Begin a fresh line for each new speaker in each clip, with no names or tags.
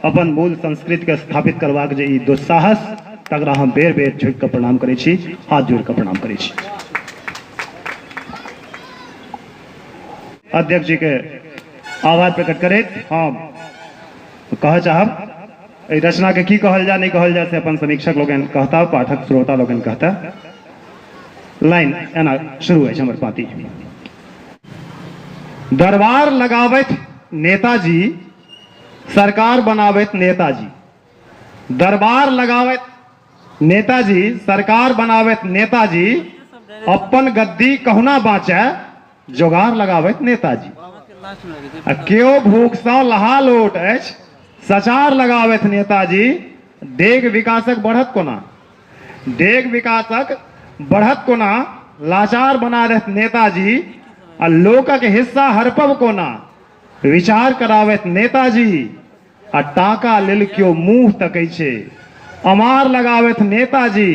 अपन मूल संस्कृतिके स्थापित करबाक जे ई दुस्साहस, तकरा हम बेर बेर झुकि कऽ प्रणाम करै छी, हाथ जोड़ि कऽ प्रणाम करै छी। अध्यक्ष जी के आभार प्रकट करैत हम कहऽ चाहब, एहि रचना के की कहल जाय नहि कहल जाय से अपन समीक्षक लोकनि कहता, पाठक श्रोता लोकनि कहता। लाइन एना शुरू अछि हमर पाँति। दरबार लगाबैत नेताजी, सरकार बनाबैत नेताजी, दरबार लगाबैत नेताजी, सरकार बनाबैत नेताजी, अपन गद्दी कहुना बाँचे जोगार लगाबैत नेताजी। आ केओ भूखसँ लहालोट अछि सचार लगाबैत नेताजी, डेग विकासक बढ़त कोना, डेग विकासक बढ़त कोना, लाचार बना देत नेताजी, आ लोकक हिस्सा हड़पब कोना, विचार कराबैत नेताजी, आ टाका लेल केओ मुंह तकै छै अमार लगाबैत नेताजी,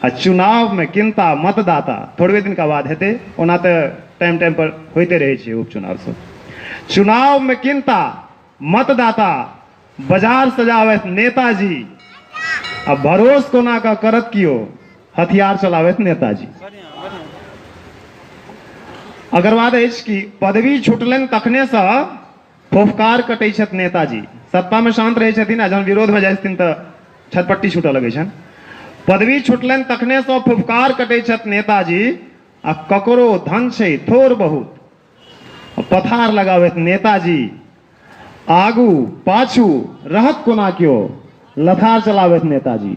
आ चुनाव में किनता मतदाता। थोड़बे दिन का बाद हेतै, ओना तऽ टाइम टाइम पर होइते रहै छै उपचुनाव सब। चुनाव में किनता मतदाता, बाजार सजाबैत नेताजी, आ भरोस कोना कऽ करत कियो, हथियार चलाबैत नेताजी। अगर बाद अछि कि पदवी छुटलनि तखनेसँ फोफकार कटै छथि नेताजी। सत्तामे शान्त रहै छथिन आ जहन विरोधमे जाइ छथिन तऽ छटपट्टी छूटऽ लगै छनि। पदवी छुटलनि तखनेसँ फुफकार कटै छथि नेताजी, आ ककरो धन छै थोड़ बहुत पथार लगाबैत नेताजी, आगू पाछू रहत कोना क्यो लथार चलाबैत नेताजी।